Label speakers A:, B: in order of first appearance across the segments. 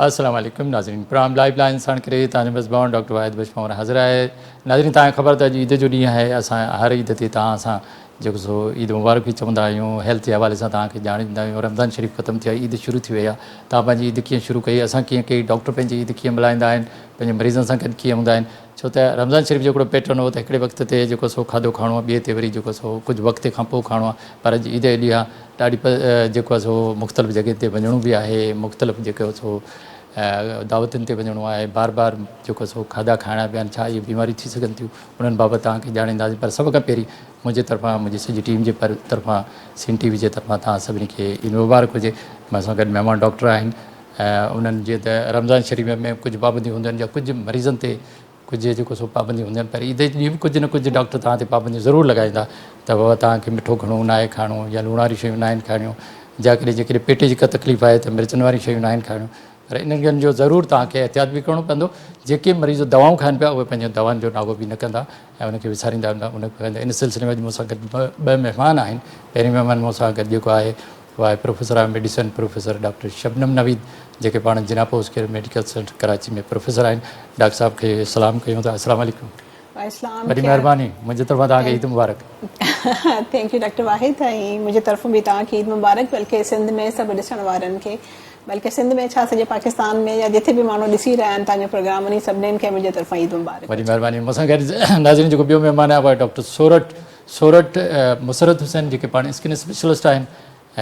A: السلام عليڪم ناظرين پروگرام لائيف لائن ساڻ ڪري توهان جو ميزبان ڊاڪٽر واحد بخش پنهور حاضر آهي ناظرين توهان کي خبر ته اڄ عيد جو ڏينهن آهي اسان هر عيد تي توهان سان جيڪو سو عيد مبارڪ به چوندا آهيون هيلٿ جي حوالي سان توهان کي ڄاڻ ڏيندا آهيون رمضان شريف ختم ٿيو آهي عيد شروع ٿي وئي آهي توهان پنهنجي عيد ڪيئن شروع ڪئي اسان ڪيئن ڪئي ڊاڪٽر پنهنجي عيد ڪيئن ملهائيندا آهن پنهنجي مريضن سان گڏ ڪيئن هوندا آهن ڇو ته رمضان شريف جو هڪڙو پيٽرن هو ته هڪڙي وقت تي جيڪو سو کاڌو کائڻو آهي ٻئي تي وري جيڪو سو ڪجهه وقت کان پوء کائڻو آهي پر اڄ عيد جو ڏينهن آهي ڏاڍي جيڪو آهي سو مختلف جڳهين تي وڃڻو به آهي مختلف جيڪو سو دعوتن تي وڃڻو آهي بار بار جيڪو سو کاڌا کائڻا پيا آهن ڇا اهي بيماريون ٿي سگهن ٿيون انهن بابت توهان کي ڄاڻينداسين پر سڀ کان پهرين منهنجي طرفان منهنجي سڄي ٽيم جي طرفان سنڌ ٽي وي جي طرفان توهان سڀني کي عيد مبارڪ هجي مون سان گڏ مهمان ڊاڪٽر آهن انهن جيئن ته رمضان شريف ۾ ڪجهه پابنديون هونديون آهن يا ڪجهه مريضن تي ڪجهه جيڪو سو پابنديون هونديون آهن پر عيد جي ڏينهن به ڪجهه نه ڪجهه ڊاڪٽر توهان تي پابنديون ضرور لڳائيندا ته بابا توهان کي مٺو گهڻو ناهي کائڻو يا لوڻ واريون شيون ناهن کائڻيون جا ڪڏهن جيڪڏهن پيٽ جي ڪا تڪليف آهي ته مرچن واريون شيون ناهن کائڻيون پر انهن ڳالهين جو ضرور توهان کي احتياط به ڪرڻو پوندو جيڪي مريض دوائون کائن پيا اهي پنهنجون دوائن جو ناغو به نه ڪندا ۽ ان کي وساريندا ويندا ان کي ان سلسلي ۾ اڄ مون سان گڏ ٻه مهمان آهن پهرين مهمان مون سان گڏ جيڪو آهي اهو آهي professor of medicine professor doctor Shabnam Naveed جيڪي پاڻ Jinnah post care medical centre Karachi ۾ professor آهن ڊاڪٽر صاحب کي سلام ڪيون ٿا السلام عليڪم وڏي مهرباني منهنجي طرفان توهان کي عيد مبارڪ.
B: Thank you doctor واحد ۽ منهنجي طرفون به توهان کي عيد مبارڪ بلڪه سنڌ ۾ سڀ ڏسڻ وارن کي بلڪه سنڌ ۾ ڇا سڄي پاڪستان ۾ يا جٿي به ماڻهو ڏسي رهيا آهن توهان جو پروگرام انهي سڀني کي منهنجي طرفان عيد مبارڪ.
A: وڏي مهرباني مون سان گڏ ناظرين جيڪو ٻيو مهمان آهي اهو آهي ڊاڪٽر سورٺ سورٺ مسرت حسين جيڪي پاڻ اسڪن اسپيشلسٽ آهن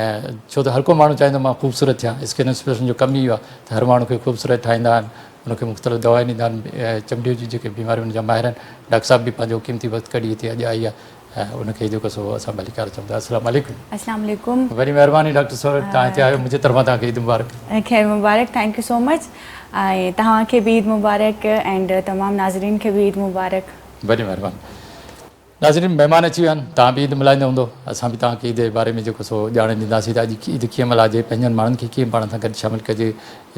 A: ۽ ڇو ته هر ڪو ماڻهو چاهيندو مان خوبصورت ٿيان اسڪن اسپيشلسٽ جو ڪم ئي اهو آهي ته هر ماڻهو کي خوبصورت ٺاهيندا آهن ان کي مختلف دوائون ڏيندا آهن چمڙي جون جيڪي بيماريون ان جا ماهر آهن ڊاڪٽر صاحب به پنهنجو قيمتي وقت ڪڍي هتي اڄ آئي آهي ۽ ان کي جيڪو سو اسان ڀليڪار چئون ٿا السلام عليڪم.
C: السلام عليڪم.
A: وڏي مهرباني ڊاڪٽر سورٺ توهان هتي آيو منهنجي طرفان توهان کي عيد مبارڪ.
C: خير مبارڪ thank you سو مچ ۽ توهان کي به عيد مبارڪ اينڊ تمام ناظرين کي به عيد مبارڪ.
A: وڏي مهرباني. ناظرين مهمان اچي ويا آهن توهان به عيد ملهائيندا هوندو اسان به توهان کي عيد جي باري ۾ جيڪو سو ڄاڻ ڏينداسين ته اڄ عيد ڪيئن ملهائجي پنهنجن ماڻهن کي ڪيئن پاڻ سان گڏ شامل ڪجي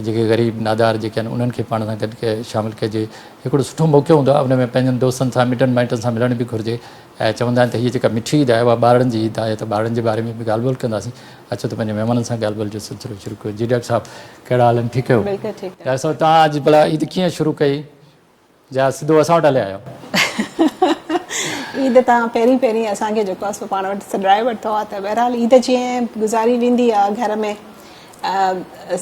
A: جيڪي غريب نادار جيڪي آهن انهن کي پاڻ سان گڏ شامل ڪجي هڪڙو سٺو موقعو هوندو آهي ان ۾ پنهنجن دوستن سان مٽن مائٽن سان ملڻ به گهرجي ۽ چوندا آهن ته هيء جيڪا مٺي عيد آهي اها ٻارڙن جي عيد آهي ته ٻارڙن جي باري ۾ به ڳالهه ٻولهه ڪنداسين اچو ته پنهنجي مهمانن سان ڳالهه ٻولهه جو سلسلو شروع ڪيو جي ڊاڪٽر صاحب ڪهڙا حال آهن ٺيڪ آهيو ڊاڪٽر صاحب توهان اڄ ڀلا عيد ڪيئن شروع ڪئي يا سڌو اسان وٽ هلي آيو.
B: عيد تان پهرين پهرين اسان کي جيڪو آهي سو پاڻ وٽ سڏرائي ورتو آهي ته بهرحال عيد جيئن گذاري ويندي آهي گهر ۾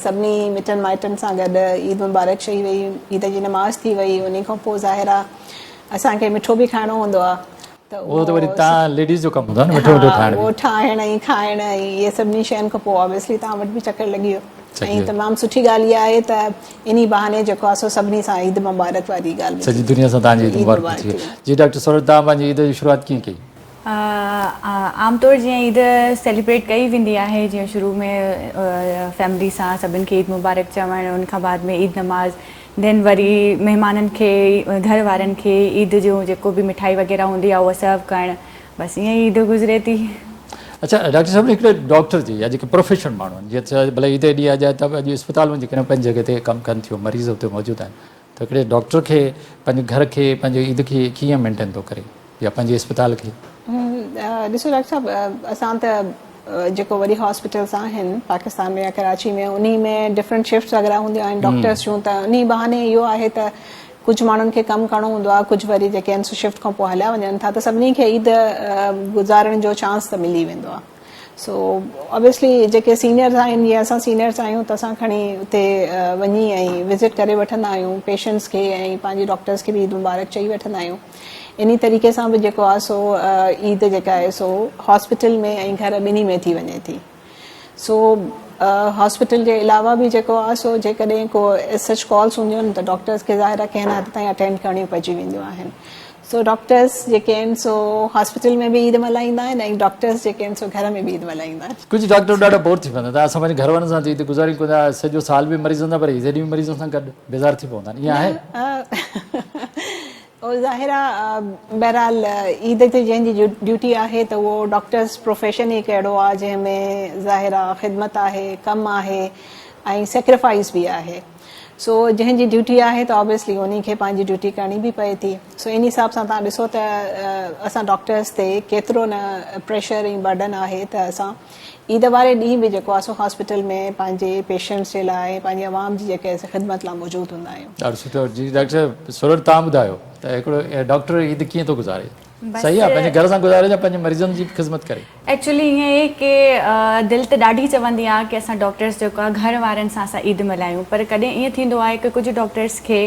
B: سڀني مٽن مائٽن سان گڏ عيد مبارڪ چئي وئي عيد جي نماز ٿي وئي انهي کان پوء ظاهر آهي اسان کي مٺو به کائڻو هوندو آهي
A: ته اهو ته وري تان ليڊيز جو ڪم هوندو آهي نه مٺو مٺو ٺاهڻ
B: اهو ٺاهڻ ۽ کائڻ ۽ اهي سڀني شين کان پوء آبويسلي توهان وٽ به چڪر لڳي ويو ۽ تمام سٺي ڳالهه اها آهي ته انهي بهاني جيڪو آهي سو سڀني سان عيد مبارڪ واري ڳالهه
A: به سڄي دنيا سان توهان جي عيد مبارڪ ٿي جي ڊاڪٽر سورٺ توهان پنهنجي عيد جي شروعات ڪيئن ڪئي؟
C: عام طور جيئن عيد سيليبريٽ ڪئي ويندي آهي جيئن شروع ۾ فيملي سان سڀن کي عيد مبارڪ چوڻ ان کان بعد ۾ عيد نماز دين وري مهمانن کي گهر وارن کي عيد جو جيڪو به مٺائي وغيره هوندي آهي اها سرو ڪرڻ بس ائين ئي عيد گذري ٿي.
A: اڇا ڊاڪٽر صاحب هڪڙي ڊاڪٽر جي يا جيڪي پروفيشنل ماڻهو آهن جيئن ته ڀلي عيد جي ڏينهن اڄ ته اڄ اسپتال ۾ جيڪڏهن پنهنجي جڳهه تي ڪم ڪن ٿيون مريض اتي موجود آهن ته هڪڙي ڊاڪٽر کي پنهنجي گهر کي پنهنجي عيد کي ڪيئن مينٽين ٿو ڪري يا پنهنجي اسپتال کي؟
B: ڏسو ڊاڪٽر صاحب اسان ته جيڪو وڏي هاسپيٽلس آهن پاڪستان ۾ يا ڪراچي ۾ انهي ۾ ڊفرنٽ شفٽس وغيره هونديون آهن ڊاڪٽرس جون ته انهي بهاني اهو آهي ته ڪجهه ماڻهن کي ڪم ڪرڻو هوندو آهي ڪجهه وري جيڪي آهن سو شفٽ کان پوء هليا وڃن ٿا ته سڀني کي عيد گذارڻ جو چانس ته ملي ويندو آهي سو اوبويسلي جيڪي سينيئرز آهن جيئن اسان سينيئرز آهيون ته اسان کڻي اتي وڃي ۽ وزٽ ڪري وٺندا آهيون پيشنٽس کي ۽ پنهنجي ڊاڪٽرس کي به عيد مبارڪ چئي وٺندا آهيون انهي طريقي سان به جيڪو آهي سو عيد جيڪا آهي سو هاسپيٽل ۾ ۽ گهر ٻنهي ۾ ٿي وڃي ٿي سو هاسپيٽل جي علاوه به جيڪو آهي سو جيڪڏهن ڪو سچ ڪالس هونديون آهن ته ڊاڪٽرس کي ظاهر آهي ڪنهن حد تائين اٽينڊ ڪرڻيون پئجي وينديون آهن سو ڊاڪٽرس جيڪي آهن سو هاسپيٽل ۾ به عيد ملهائيندا آهن ۽ ڊاڪٽرس جيڪي آهن سو گهر ۾ به عيد ملهائيندا آهن.
A: ڪجهه ڊاڪٽر ڏاڍا بور ٿي پوندا آهن ته اسان پنهنجي گهر وارن سان عيد گذاريون ڪونه ٿا سڄو سال به مريضن سان پر عيد ڏينهن به مريضن سان گڏ بيزار ٿي پوندا آهن ائين آهي؟
B: اهو ظاهر آ بهرحال عيد تي جنهن جي ڊيوٽي آهي ته اهو ڊاڪٽرس پروفيشن ئي هڪ اهڙو آ جنهن ۾ ظاهر آ خدمت آهي ڪم آهي ۽ سيڪريفائيس به آهي. سو جنهن جي ڊيوٽي آهي ته آبويسلي انهي کي پنهنجي ڊيوٽي ڪرڻي به پئي ٿي. سو انهي حساب سان توهان ڏسو ته اسان ڊاڪٽرس تي ڪيترو نه پريشر ۽ برڊن آهي ته اسان عيد واري ڏينهن به جيڪو آهي سو هاسپيٽل ۾ پنهنجي پيشنٽس جي لاء پنهنجي عوام جي جيڪي آهي خدمت لاء موجود هوندا آهيون.
A: ڏاڍو سٺو جي ڊاڪٽر صاحب سرور توهان ٻڌايو ته هڪڙو ڊاڪٽر عيد ڪيئن ٿو گذاري صحيح آهي پنهنجي گهر سان گذاري يا پنهنجي مريضن جي به خدمت ڪري.
C: ايڪچولي ائين آهي ڪي دل ته ڏاڍي چوندي آهي ڪي اسان ڊاڪٽرس جيڪو آهي گهر وارن سان اسان عيد ملهايون پر ڪڏهن ائين ٿيندو آهي ڪي ڪجهه ڊاڪٽرس کي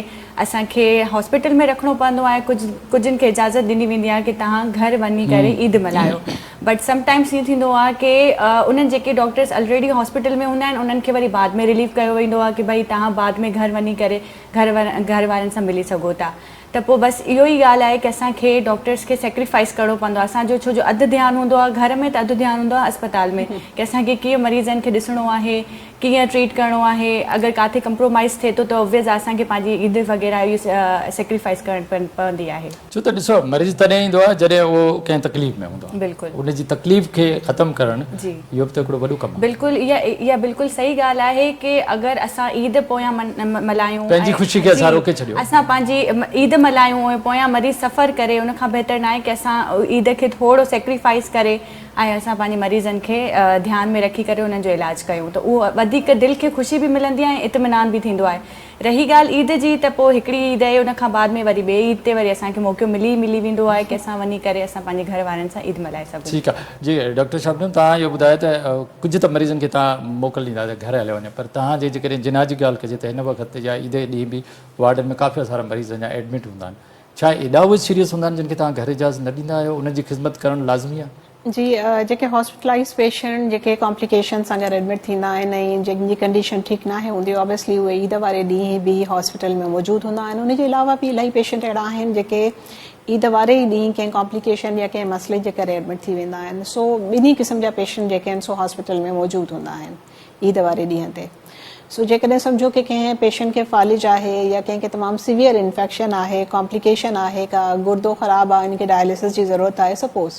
C: اسان کي هاسپيٽل ۾ رکڻو پوندو آهي ڪجهه ڪجهن کي اجازت ڏني ويندي آهي ڪي توهان گهر وڃي ڪري عيد ملهايو بٽ سم ٽائمس ائين ٿيندو آهي ڪي انهن جيڪي ڊاڪٽرس الريڊي هاسپيٽل ۾ هوندا آهن انهن کي وري بعد ۾ رليف ڪيو ويندو آهي ڪي ڀئي توهان بعد ۾ گهر وڃي ڪري گهر گهر وارن سان ملي سگهو ٿا ته پوء بس اهو ئي ڳالهه آهي ڪي اسان کي ڊاڪٽرس کي سيڪريفائس ڪرڻو پوندو آهي اسان جو ڇو جو اڌ ڌيان هوندو آهي گهر ۾ ته اڌ ڌيان هوندو آهي اسپتال ۾ ڪي اسان کي ڪيئن مريضن کي ڏسڻو آهي ڪيئن ٽريٽ ڪرڻو آهي اگر ڪاٿي ڪمپرومائيز ٿئي ٿو ته اوبويس آهي اسان کي پنهنجي عيد وغيره اهو سيڪريفائيس ڪرڻ پوندي آهي.
A: ڇو ته ڏسو مريض تڏهن ايندو آهي جڏهن اهو ڪنهن تڪليف ۾ هوندو آهي
C: بلڪل
A: ان جي تڪليف کي ختم ڪرڻ
C: جي
A: اهو به ته هڪڙو وڏو ڪم آهي.
C: بلڪل اها اها بلڪل صحيح ڳالهه آهي ڪي اگر اسان عيد پويان ملهايون
A: پنهنجي خوشي کي
C: جي
A: اسان روڪي ڇڏيو.
C: اسان پنهنجي عيد ملهايون ۽ پويان مريض سفر ڪري ان کان بهتر ناهي ڪي اسان عيد کي ٿورو سيڪريفائيس ڪري ۽ اسان پنهنجي مريضن کي ڌيان ۾ رکي ڪري انهن جو علاج ڪيون ته اهو وڌيڪ دل کي خوشي به ملندي آهي ۽ اطمينان به ٿيندو آهي. رهي ڳالهه عيد جي ته پوء هڪڙي عيد آهي ان کان بعد ۾ وري ٻئي عيد تي وري اسان کي موقعو ملي ئي ملي ويندو آهي ڪي اسان وڃي ڪري اسان پنهنجي گهر وارن سان عيد ملهائي سگهون.
A: ٺيڪ آهي جي ڊاڪٽر شبنم توهان اهو ٻڌايو ته ڪجهه ته مريضن کي توهان موڪل ڏيندا ته گهر هليا وڃن پر توهان جي جيڪڏهن جناح جي ڳالهه ڪجي ته هن وقت يا عيد جي ڏينهن به وارڊن ۾ ڪافي سارا مريض اڃا ايڊمٽ هوندا آهن ڇا ايڏا اهي سيريس هوندا آهن جن کي توهان گهر اجازت نه ڏيندا آهيو انهن جي خدمت ڪرڻ لازمي آهي؟
B: جي جيڪي هاسپيٽلائيز پيشنٽ جيڪي ڪامپليڪيشن سان گڏ ايڊمٽ ٿيندا آهن ۽ جن جي ڪنڊيشن ٺيڪ ناهي هوندي آبويسلي اهي عيد واري ڏينهن به هاسپيٽل ۾ موجود هوندا آهن ان جي علاوه به الاهي پيشنٽ اهڙا آهن جيڪي عيد واري ئي ڏينهن ڪنهن ڪامپليڪيشن يا ڪنهن مسئلي جي ڪري ايڊمٽ ٿي ويندا آهن سو ٻنهي قسم جا پيشنٽ جيڪي آهن سو هاسپيٽل ۾ موجود هوندا آهن عيد واري ڏينهن تي سو جيڪڏهن سمجهو ڪي ڪنهن پيشنٽ کي فالج آهي يا ڪنهن کي تمام سيويئر انفيڪشن آهي ڪامپليڪيشن آهي ڪا گردو خراب آهي ان کي ڊائليسس جي ضرورت آهي سپوز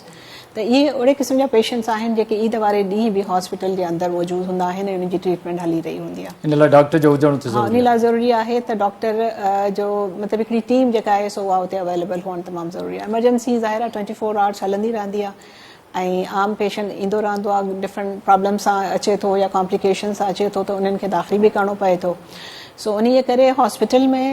B: ته اهي اهڙي قسم جا پيشنٽس آهن جيڪي عيد واري ڏينهن به هاسپيٽل جي اندر موجود هوندا آهن ۽ انهن جي ٽريٽمينٽ هلي رهي هوندي آهي.
A: ان لاء ڊاڪٽر جو هجڻ اتي
B: ها
A: ضروري
B: ان لاء
A: آهي.
B: ضروري آهي ته ڊاڪٽر جو مطلب هڪڙي ٽيم جيڪا آهي سو اها اتي اويليبل هئڻ تمام ضروري آهي ايمرجنسي ظاهر آهي ٽوئنٽي فور آورس هلندي رهندي آهي ۽ عام پيشنٽ ايندو رهندو آهي ڊفرنٽ پرابلم سان اچي ٿو يا ڪامپليڪيشن سان اچي ٿو ته انهن کي داخل به ڪرڻو پئي ٿو سو انهي جي ڪري هاسپيٽل ۾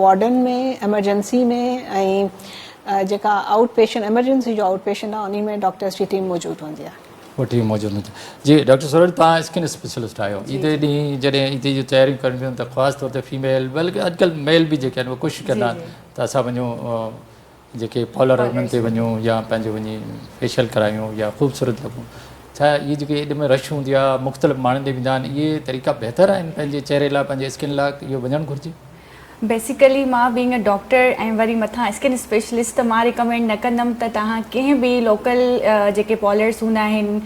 B: وارڊن ۾ ايمرجنسي ۾ ۽ جيڪا آئوٽ پيشنٽ ايمرجنسي جو آئوٽ پيشنٽ آهي انهي ۾ ڊاڪٽرس جي ٽيم موجود هوندي آهي.
A: اها ٽيم موجود هوندي آهي. جي ڊاڪٽر سورٺ توهان اسڪن اسپيشلسٽ آهيو عيد جي ڏينهن جڏهن عيد جون تياريون ڪرڻيون پون ته خاص طور تي فيميل بلڪه اڄڪلهه ميل به جيڪي آهن اهي ڪوشش ڪندا آهن ته اسان وڃون جيڪي پارلر انهن تي وڃون يا پنهنجو وڃي فيشل ڪرايون يا خوبصورت لڳون ڇا اهي جيڪي ايڏي ۾ رش هوندي آهي مختلف ماڻهن ڏي ويندا آهن اهي طريقا بهتر آهن پنهنجي چهري لاء پنهنجي اسڪن لاء اهو وڃڻ گهرجي.
C: بيسيڪلي مان بينگ ا ڊاڪٽر ۽ وري مٿان اسڪن اسپيشلسٽ ته مان ريڪمينڊ نه ڪندم ته توهان ڪنهن به لوڪل جيڪي پارلرس هوندا آهن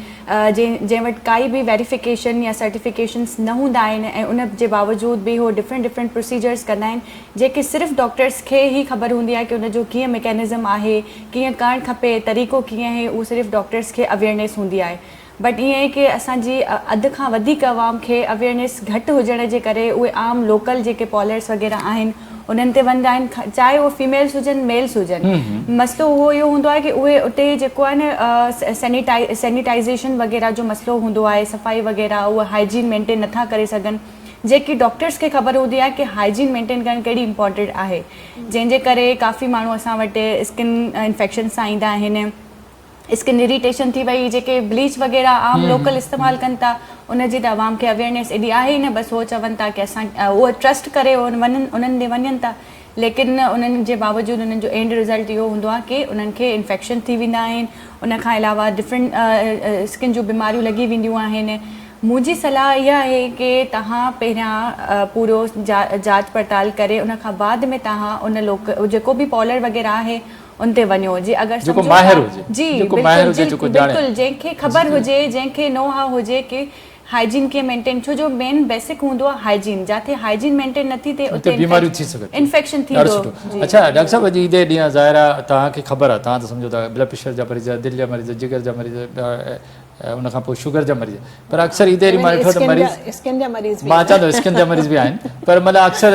C: جنهن وٽ ڪائي به ويريفڪيشن يا سرٽيفڪيشنس نه هوندا آهن ۽ ان جي باوجود به هو ڊفرنٽ ڊفرنٽ پروسيجرس ڪندا آهن جيڪي صرف ڊاڪٽرس کي ئي خبر هوندي آهي ڪي ان جو ڪيئن ميڪينزم آهي ڪيئن ڪرڻ کپي طريقو ڪيئن آهي اهو صرف ڊاڪٽرس کي اويئرنيس هوندي آهي بٽ ائين آهي ڪي اسان جي اڌ کان وڌيڪ عوام کي اويئرنيس گهٽ هجڻ جي ڪري اهي عام لوڪل جيڪي پارلرس وغيره آهن انهن تي ويندا آهن چاهي اهي فيميلس هجن ميلس هجن مسئلو اهو اهو هوندو آهي ڪي اهي اتي جيڪو آهي نه سينيٽائيزيشن وغيره جو مسئلو هوندو آهي صفائي وغيره اهي هائيجين مينٽين نٿا ڪري سگهن جيڪي ڊاڪٽرس کي خبر هوندي آهي ڪي هائيجين مينٽين ڪرڻ ڪيڏي امپارٽنٽ آهي جنهن جي ڪري ڪافي ماڻهو اسان وٽ اسڪن انفيڪشن سان ايندا آهن اسڪن اريٽيشن ٿي وئي جيڪي بليچ وغيره عام لوڪل استعمال ڪن ٿا ان جي ته عوام کي اويئرنيس ايڏي آهي ئي نه بس هو چون ٿا ڪي اسان اهو ٽرسٽ ڪري وڃن انهن ڏي وڃن ٿا ليڪن انهن جي باوجود انهن جو اينڊ رزلٽ اهو هوندو آهي ڪي انهن کي انفيڪشن ٿي ويندا آهن ان کان علاوه ڊفرنٽ اسڪن جون بيماريون لڳي وينديون آهن منهنجي صلاح اها آهي ڪي توهان پهريان پورو جاچ پڙتال ڪري ان کان بعد ۾ توهان ان لوڪ جيڪو به پارلر وغيره آهي ان تي وڃو جي اگر
A: جيڪو
C: سمجهو
A: ماهر
C: ٿا
A: هجي
C: جي
A: جيڪو ماهر
C: بلڪل
A: هجي جيڪو ڄاڻي
C: بلڪل جنهن کي خبر هجي جنهن کي نو how هجي ڪي هائيجين ڪيئن مينٽين ڇو جو مين بيسڪ هوندو آهي هائيجين جاٿي هائيجين مينٽين نٿي ٿئي
A: اتي بيماريون ٿي سگهن ٿيون
C: انفيڪشن
A: ڏاڍو
C: ٿيندو
A: سٺو
C: جي
A: اڇا ڊاڪٽر صاحب اڄ عيد جي ڏينهن ظاهر آهي توهان کي خبر آهي توهان ته سمجهو ٿا بلڊ پريشر جا مريض دل جا مريض جگر جا مريض ان کان پوء شگر جا مريض پر اڪثر عيد ڏينهن مان ڏٺو ته مريض
B: اسڪن جا مريض
A: به مان چوان ٿو اسڪن جا مريض به آهن پر مطلب اڪثر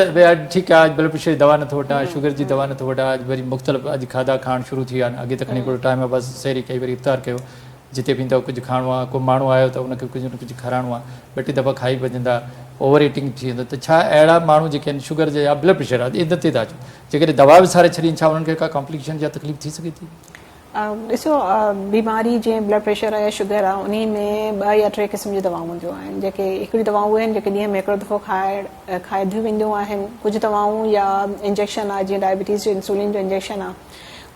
A: ٺيڪ آهي اڄ بلڊ پريشر جي دوا نٿو وٺان شگر جي دوا نٿو وٺان اڄ وري مختلف اڄ کاڌا کائڻ شروع ٿي ويا آهن اڳي ته کڻي هڪڙو ٽائيم آهي بس سحري ڪئي وري افطار ڪيو جتي به ايندو ڪجهه کائڻو آهي ڪو ماڻهو آيو ته ان کي ڪجهه نه ڪجهه کارائڻو آهي ٻه ٽي دفعا کائي وجهندا اوور ايٽنگ ٿي ويندو ته ڇا اهڙا ماڻهو جيڪي آهن شگر جا يا بلڊ پريشر آهي ان تي ٿا اچون جيڪڏهن دوا وساري ڇڏين ڇا انهن کي ڪا ڪامپليڪيشن يا تڪليف ٿي سگهي ٿي؟
B: ڏسو بيماري جيئن بلڊ پريشر آهي يا شگر آهي انهي ۾ ٻه يا ٽي قسم جون دوائون هونديون آهن جيڪي هڪڙيون دوائون اهي آهن جيڪي ڏينهن ۾ هڪڙو دفعو کائڻ کائڌيون وينديون آهن ڪجهه دوائون يا انجيڪشن آهي جيئن ڊائبٽيز جو انسولين جو انجيڪشن آهي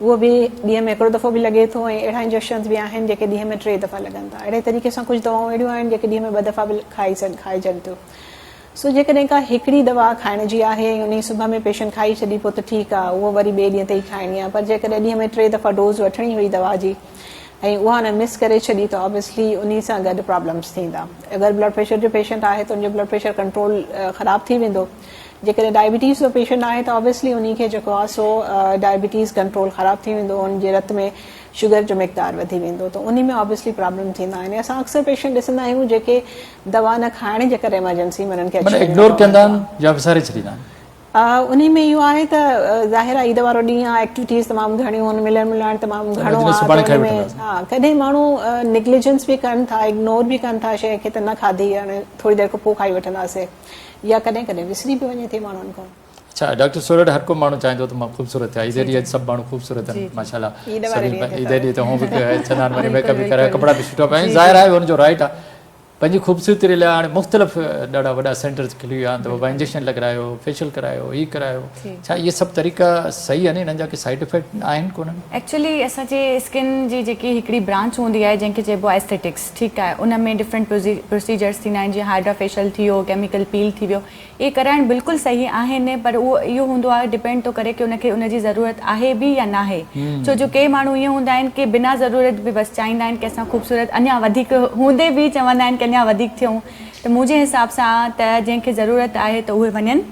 B: اهو به ڏينهن ۾ هڪڙو دفعو به لڳي ٿو ۽ اهڙا انجيڪشنز به آهن جيڪي ڏينهن ۾ ٽي دفعا لڳن ٿا اهڙي طريقي سان ڪجهه دوائون اهڙيون آهن جيڪي ڏينهن ۾ ٻه دفعا به کائي کائجن ٿيون سو جيڪڏهن ڪا هڪڙي دوا کائڻ جي آهي ۽ انهي صبح ۾ پيشنٽ کائي ڇڏي پوء ته ٺيڪ آهي اهو وري ٻئي ڏينهن تي ئي کائڻي آهي پر جيڪڏهن ڏينهن ۾ ٽي دفعا ڊوز وٺڻي هئي دوا جي ۽ اها هن مس ڪري ڇڏي ته آبويسلي انهي سان گڏ پرابلمس ٿيندا اگر بلڊ پريشر جو پيشنٽ آهي ته ان جو بلڊ پريشر ڪنٽرول خراب ٿي ويندو جيڪڏهن ڊائبٽيز جو پيشنٽ آهي ته آبويسلي انهي کي جيڪو آهي سو ڊائبٽيز ڪنٽرول خراب ٿي ويندو ان جي رت ۾ شگر جو مقدار وڌي ويندو ته انهي ۾ آبويسلي پرابلم ٿيندا آهن اسان اڪثر پيشنٽ ڏسندا آهيون جيڪي دوا نه کائڻ جي ڪري ايمرجنسي ۾ انهن کي اچي
A: معنيٰ اگنور ڪندا آهن يا وساري ڇڏيندا آهن.
B: انهي ۾ اهو آهي ته ظاهر آهي عيد وارو ڏينهن آهي ايڪٽيوٽيز تمام گهڻيون آهن ملڻ ملائڻ تمام گهڻو آهي ته ان ۾ ها ڪڏهن ماڻهو نيگليجنس به ڪن ٿا اگنور به ڪن ٿا شيء کي ته نه کاڌي هاڻي ٿوري دير کان پوء کائي وٺنداسي يا ڪڏهن ڪڏهن وسري به وڃي ٿي ماڻهن کان.
A: اڇا ڊاڪٽر سورٺ هر ڪو ماڻهو چاهيندو ته مان خوبصورت ٿيان عيد ڏينهن اڄ سڀ ماڻهو خوبصورت آهن ماشاء الله سڀني عيد ڏينهن ته هون به چوندا آهن وري ميڪ اپ به ڪرايو ڪپڙا به سٺا پايو ظاهر آهي ان جو رائٽ آهي پنهنجي خوبصورتي لاء هاڻي مختلف ڏاڍا وڏا سينٽرز کلي ويا آهن ته بابا انجيڪشن لڳرايو فيشل ڪرايو هي ڪرايو ڇا اهي سڀ طريقا صحيح آهن انهن جا ڪي سائيڊ افيڪٽ آهن ڪونهن؟
C: ايڪچولي اسان جي اسڪن جي جيڪي هڪڙي برانچ هوندي آهي جنهن کي چئبو آهي ايسٿيٽڪس ٺيڪ آهي ان ۾ ڊفرنٽ پروسيجرس ٿيندا آهن جيئن هائيڊرا فيشل ٿي ويو ڪيميڪل پيل ٿي ويو اهي ڪرائڻ بلڪل صحيح آهن پر اهو اهو هوندو آهي ڊپينڊ ٿو ڪري ڪي ان کي ان جي ضرورت آهي به يا ناهي ڇو جو ڪي ماڻهو ائين هوندا آهن ڪي بنا ضرورت به بس چاهيندا آهن ڪي اسان خوبصورت اڃا وڌيڪ هوندي به چوندا آهن ڪي اڃا وڌيڪ ٿيون ته منهنجي حساب سان ته جنهن کي ضرورت آهي ته اهي وڃن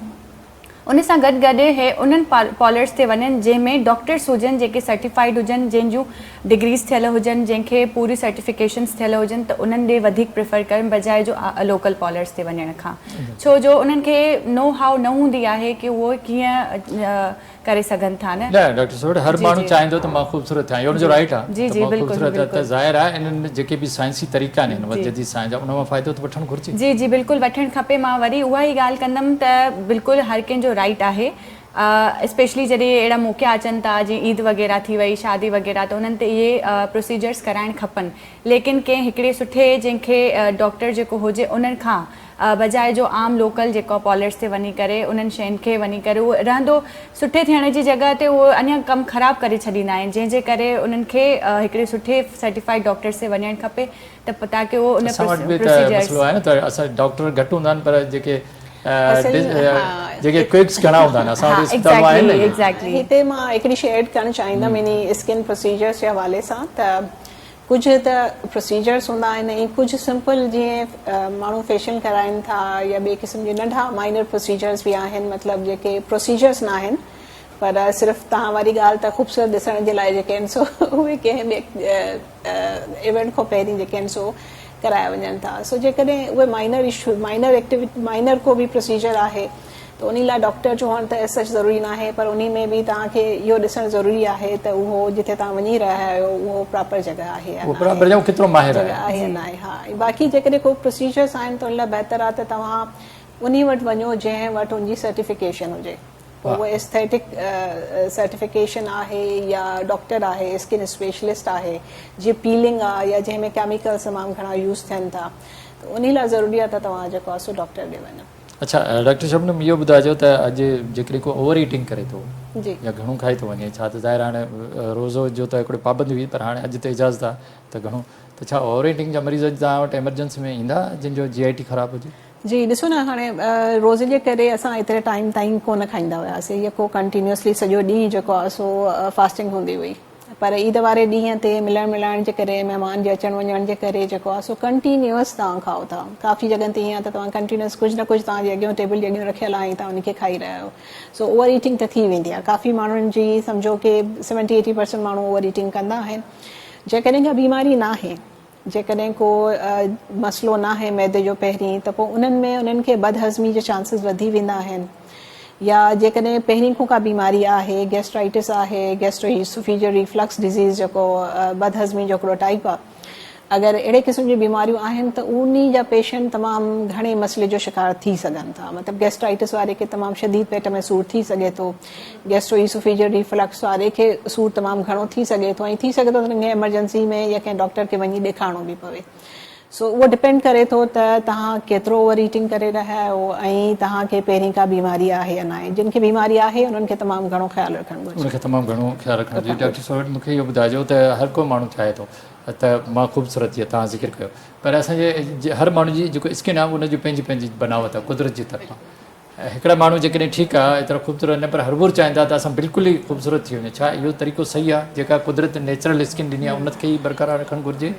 C: ان سان گڏ گڏ اهي انهن پارلرس تي وڃن جنهن ۾ ڊاڪٽرس هجن جيڪي سرٽيفائيڊ هجن جنهن جون ڊگريز ٿيل هجن جنهن کي پوري سرٽيفڪيشنس ٿيل هجن ته انهن ڏي وڌيڪ پريفر ڪرن بجاء جو لوڪل پارلرس تي وڃڻ کان ڇو جو انهن کي نو هائو نه هوندي آهي ڪي اهو ڪيئن ڪري سگهن ٿا نه.
A: نه ڊاڪٽر سوڍ هر ماڻهو چاهيندو ته مان خوبصورت ٿيان اهو ان جو رائيٽ آهي ته مان خوبصورت ٿيان ته ظاهر آهي انهن جيڪي به سائنسي طريقا آهن هن وقت جديد سائنس جا ان مان فائدو ته وٺڻ گهرجي.
C: جي جي بلڪل وٺڻ کپي مان وري اها ئي ڳالهه ڪندم ته بلڪل هر ڪنهن جو رائيٽ آهي اسپيشلي جڏهن اهڙا موقعا اچن ٿا جيئن عيد وغيره ٿي وئي شادي وغيره ته انهن تي اهي پروسيجرس ڪرائڻ کپن ليڪن ڪنهن هڪڙي سٺي جنهن کي ڊاڪٽر جيڪو هجي انهن کان بجاء جو عام لوڪل جيڪو پارلرس تي وڃي ڪري انهن شين کي وڃي ڪري اهو رهندو سٺي ٿيڻ جي جڳهه تي اهو اڃا ڪم خراب ڪري ڇڏيندا آهن جنهن جي ڪري انهن کي هڪڙي سٺي سرٽيفائيڊ ڊاڪٽرس تي وڃڻ کپي ته تاڪه اهو ان
A: اسان وٽ به ته مسئلو آهي نه ته اسان ڊاڪٽر گهٽ هوندا آهن پر جيڪي جيڪي ڪوئڪس گهڻا هوندا آهن اسان وٽ اسپتالون آهن نه
B: هتي مان هڪڙي شيء ايڊ ڪرڻ چاهيندم انهي اسڪن پروسيجرس جي حوالي سان ته ڪجهه ته پروسيجرس هوندا آهن ۽ ڪجهه سمپل جيئن ماڻهو فيشل ڪرائين ٿا يا ٻئي قسم جي ننڍا مائنر پروسيجرس به آهن مطلب جيڪي پروسيجرس نه آهن پر صرف توهان واري ڳالهه ته خوبصورت ڏسڻ جي لاء جيڪي آهن سو اهي ڪنهن به ايونٽ کان پهرين جيڪي آهن سو ڪرايا وڃن ٿا سو جيڪڏهن اهي minor issue minor activity minor ڪو به پروسيجر آهي ته انهي لاء ڊاڪٽر جو هئڻ ته ايز سچ ضروري ناهي پر انهي ۾ به توهان کي اهو ڏسڻ ضروري آهي ته اهو جتي توهان وڃي رهيا آهيو اهو پراپر جڳهه آهي يا
A: ناهي ڪيترو ماهر
B: آهي يا ناهي ها باقي جيڪڏهن ڪو پروسيجرس آهن ته ان لاء بهتر آهي ته توهان انهي وٽ وڃو جنهن وٽ ان جي سرٽيفڪيشن هجي پوء اهو ايسٿيٽڪ سرٽيفڪيشن آهي يا ڊاڪٽر آهي اسڪن اسپيشلسٽ آهي جيئن پيلنگ آهي يا جنهن ۾ ڪيميڪلز تمام گهڻا يوز ٿين ٿا ته انهي لاء ضروري آهي ته توهان جيڪو آهي سو ڊاڪٽر ڏي وڃو.
A: اڇا ڊاڪٽر شبنم اهو ٻڌائجو ته اڄ جيڪڏهن ڪو اوور ايٽنگ ڪري ٿو يا گهڻو کائي ٿو وڃي ڇا ته ظاهر هاڻي روزو جو ته هڪڙي پابندي هئي پر هاڻي اڄ ته اجازت آهي ته گهڻو ته ڇا اوور ايٽنگ جا مريض اڄ توهان وٽ ايمرجنسي ۾ ايندا جن جو جي آء ٽي خراب هجي؟
B: جي ڏسو نه هاڻي روزي جي ڪري اسان ايتري ٽائيم تائين ڪونه کائيندا هياسي يڪو ڪنٽينيوسلي سڄو ڏينهن جيڪو آهي سو فاسٽنگ هوندي هئي پر عيد واري ڏينهن تي ملڻ ملائڻ جي ڪري مهمان جي اچڻ وڃڻ جي ڪري جيڪو آهي سو ڪنٽينيوس توهان کائو ٿا ڪافي جڳهن تي ائين آهي ته توهان ڪنٽينيوس ڪجهه نه ڪجهه توهان جي اڳيون ٽيبل جي اڳيون رکيل آهي ۽ توهان ان کي کائي رهيا آهيو سو اوور ايٽنگ ته ٿي ويندي آهي ڪافي ماڻهن جي سمجهو ڪي سيونٽي ايٽي پرسنٽ ماڻهو اوور ايٽنگ ڪندا آهن جيڪڏهن ڪا بيماري ناهي. جيڪڏهن ڪو مسئلو ناهي معدي جو پهرين ته پوء انهن ۾ انهن کي بدهضمي جا چانسز وڌي ويندا آهن يا جيڪڏهن پهرين کان ڪا بيماري آهي گيسٽرائٽس آهي گيسٽرو ايسوفيجل ريفلڪس ڊزيز جيڪو بدهضمي جو هڪڙو ٽائپ آهي اگر اهڙي قسم جون بيماريون آهن ته انهي جا پيشنٽ تمام گهڻي مسئلي جو شڪار ٿي سگهن ٿا مطلب گيسٽرائٽس واري کي تمام شديد پيٽ ۾ سور ٿي سگهي ٿو گيسٽرو ايسوفيجل ريفلڪس واري کي سور تمام گهڻو ٿي سگهي ٿو ۽ ٿي سگهي ٿو ته انهن کي ايمرجنسي ۾ يا ڪنهن ڊاڪٽر کي وڃي ڏيکارڻو به پوي سو اهو ڊپينڊ ڪري ٿو ته توهان ڪيترو اوور ايٽنگ ڪري رهيا آهيو ۽ توهان کي پهرين ڪا بيماري آهي يا ناهي. جن کي بيماري آهي انهن کي تمام گهڻو خيال رکڻ گهرجي.
A: ان کي تمام گهڻو خيال رکڻ گهرجي. ڊاڪٽر صاحب مون کي اهو ٻڌائجو ته هر ڪو ماڻهو چاهي ٿو ته مان خوبصورت جيئن توهان ذڪر ڪيو پر اسان جي هر ماڻهو جي جيڪو اسڪن آهي ان جي پنهنجي پنهنجي بناوت آهي قدرت جي طرفان هڪڙا ماڻهو جيڪڏهن ٺيڪ آهي ايترا خوبصورت نه پر هربور چاهين ٿا ته اسان بلڪل ئي خوبصورت ٿي وڃون ڇا اهو طريقو صحيح آهي جيڪا قدرت نيچرل اسڪن ڏني آهي ان کي ئي برقرار رکڻ گهرجي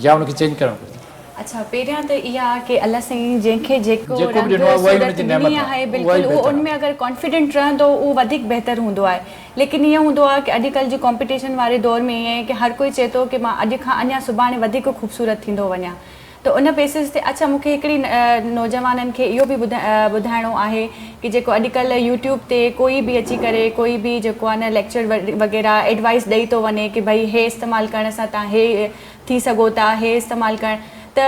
A: يا ان کي چينج ڪرڻ گهرجي.
C: اڇا پهريان ته اها ڪي الله سائين جنهن کي جيڪو رنگ صورت ڏني آهي بلڪل اهو ان ۾ اگر ڪانفيڊنٽ رهندو اهو وڌيڪ بهتر هوندو آهي ليڪن ائين هوندو آهي ڪي اڄڪلهه جي ڪامپيٽيشن واري دور ۾ ائين آهي ڪي هر ڪوئي چئي ٿو ڪي مان اڄ کان اڃا سڀاڻي وڌيڪ خوبصورت ٿيندو وڃان ته ان بيسز تي اڇا مون کي هڪڙي نوجوانن کي اهو به ٻڌائڻو آهي ڪي جيڪو اڄڪلهه يوٽيوب تي ڪوئي به اچي ڪري ڪوئي به جيڪو آهي نه ليڪچر وغيره ايڊوائس ڏئي ٿو وڃي ڪي ڀئي هي استعمال ڪرڻ سان تان هي ٿي سگهو ٿا هي استعمال ڪرڻ ته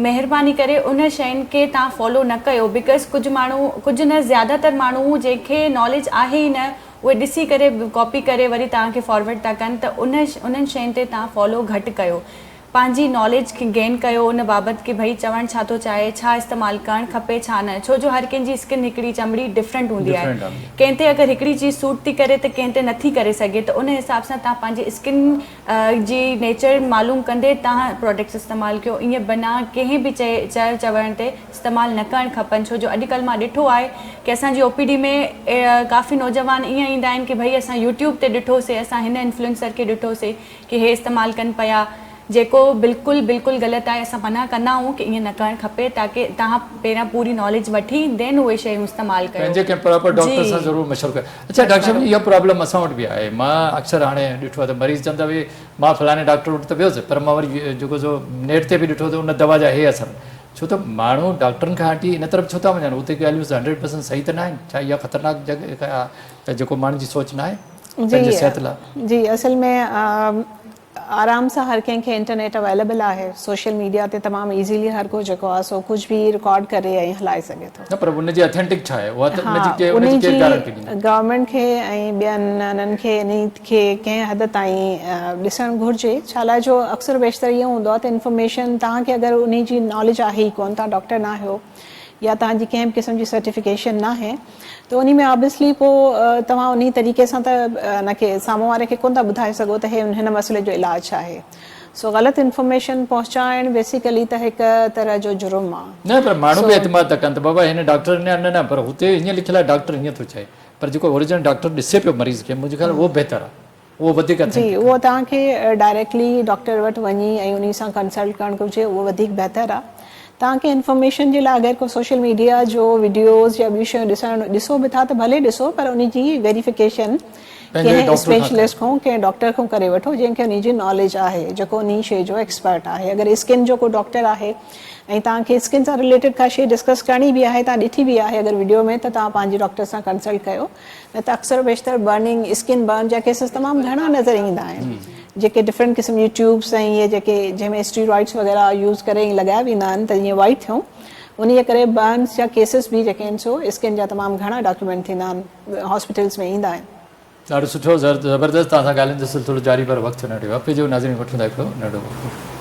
C: مهرباني ڪري ان شين کي تان فالو نه ڪيو because ڪجهه ماڻهو ڪجهه نه زياده تر ماڻهو جنهن کي ناليج آهي ئي نه اهي ڏسي ڪري ڪاپي ڪري وري توهان کي فارورڊ ٿا ڪن ته ان انهن شين تي تان فالو گهٽ ڪيو پنهنجي ناليج کي گين ڪيو ان بابت ڪي ڀئي چوڻ ڇا ٿو چاهي ڇا استعمال ڪرڻ کپي ڇا نه ڇو جو هر ڪنهن جي اسڪن هڪڙي چمڙي ڊفرنٽ هوندي آهي ڪنهن تي اگر هڪڙي چيز سوٽ ٿي ڪري ته ڪنهن تي نٿي ڪري سگهي ته ان حساب سان توهان پنهنجي اسڪن جي نيچر معلوم ڪندي توهان پراڊڪٽس استعمال ڪيو ائين بنا ڪنهن به چئي چيل چوڻ تي استعمال نه ڪرڻ کپن ڇو جو اڄڪلهه مان ڏٺو آهي ڪي اسان جي او پي ڊي ۾ ڪافي نوجوان ائين ايندا آهن ڪي ڀئي اسان يوٽيوب تي ڏٺو سي اسان هن انفلوئنسر کي ڏٺو سي ڪي هي استعمال ڪن پيا جيڪو بلڪل بلڪل غلط آهي اسان منع ڪندا آهيون ڪي ائين نه ڪرڻ کپي تاڪي توهان پهريان پوري ناليج وٺي دين اهي شيون استعمال ڪيو
A: پنهنجي ڪنهن پراپر ڊاڪٽر سان ضرور مشورو ڪيو اڇا ڊاڪٽر صاحب اها پرابلم اسان وٽ به آهي مان اڪثر هاڻي ڏٺو آهي ته مريض چون ٿا ڀئي مان فلاڻي ڊاڪٽر وٽ ته ويس پر مان وري جيڪو سو نيٽ تي به ڏٺو ته ان دوا جا هي اثر ڇو ته ماڻهو ڊاڪٽرن کان هٽي ان طرف ڇو ٿا وڃن اتي ڳالهيون هنڊريڊ پرسنٽ صحيح ته ناهن ڇا اها خطرناڪ جڳهه جيڪو ماڻهن جي سوچ ناهي پنهنجي صحت لاء.
B: جي اصل ۾ آرام سان هر ڪنهن کي انٽرنيٽ اويليبل آهي سوشل ميڊيا تي تمام ايزيلي هر ڪو جيڪو آهي سو ڪجهه به رڪارڊ ڪري ۽ هلائي سگهي ٿو.
A: نه پر ان جي اٿينٽڪ ڇا آهي اها ته ان جي ڪير ان جي ڪير گارنٽي ڏيندو.
B: گورنمينٽ کي ۽ ٻين انهن کي انهي کي ڪنهن حد تائين ڏسڻ گهرجي ڇا لاء جو اڪثر بيشتر اهو هوندو آهي ته انفارميشن توهان کي اگر انهي جي ناليج آهي ئي ڪونه توهان ڊاڪٽر ناهيو يا توهان جي ڪنهن به قسم جي سرٽيفڪيشن ناهي ته انهي ۾ آبويسلي پوء توهان انهي طريقي سان ته ان کي سامهون واري کي ڪونه ٿا ٻڌائي سگهو ته هي هن مسئلي جو علاج ڇا آهي سو غلط انفارميشن پهچائڻ بيسيڪلي ته هڪ طرح جو جرم آ.
A: نه پر ماڻهو به اعتماد ٿا ڪن ته بابا هن ڊاڪٽر نه نه نه پر هتي هيئن لکيل آهي ڊاڪٽر هيئن ٿو چئي پر جيڪو اوريجنل ڊاڪٽر ڏسي پيو مريض کي منهنجي خيال اهو بهتر آ اهو وڌيڪ
B: جي
A: اٿينٽڪ
B: اهو توهان کي ڊائريڪٽلي ڊاڪٽر وٽ وڃي ۽ انهي سان ڪنسلٽ ڪرڻ گهرجي اهو وڌيڪ بهتر آ توهان کي انفارميشن جي لاء اگر ڪو سوشل ميڊيا جو وڊيوز يا ٻيون شيون ڏسڻ ڏسو به ٿا ته ڀلي ڏسو پر انهي جي ويريفڪيشن
A: پنهنجي
B: ڪنهن
A: ڊاڪٽر کان ڪريو.
B: اسپيشلسٽ کان ڪنهن ڊاڪٽر کان ڪري وٺو جنهن کي انهي جي ناليج آهي جيڪو انهي شي جو ايڪسپرٽ آهي اگر اسڪن جو ڪو ڊاڪٽر آهي ۽ توهان کي اسڪن سان رليٽيڊ ڪا شي ڊسڪس ڪرڻي به آهي توهان ڏٺي به آهي اگر وڊيو ۾ ته توهان پنهنجي ڊاڪٽر سان ڪنسلٽ ڪيو نه ته اڪثر و بيشتر برننگ اسڪن برن جا ڪيسز تمام گهڻا نظر ايندا آهن جيڪي ڊفرنٽ قسم جي ٽيوبس ۽ اهي جيڪي جنهن ۾ اسٽيرائڊس وغيره يوز ڪري ۽ لڳايا ويندا آهن ته جيئن وائيٽ ٿيون انهي ڪري برنس جا ڪيسز به جيڪي آهن سو اسڪن جا تمام گهڻا ڊاڪيومينٽ ٿيندا آهن هاسپيٽلس ۾ ايندا آهن.
A: ڏاڍو سٺو زبردست توهان سان ڳالهين جو سلسلو جاري پر وقت ٿيو ننڍي وقفي جو ناظرين وٺون ٿا هڪڙو ننڍو وقفو.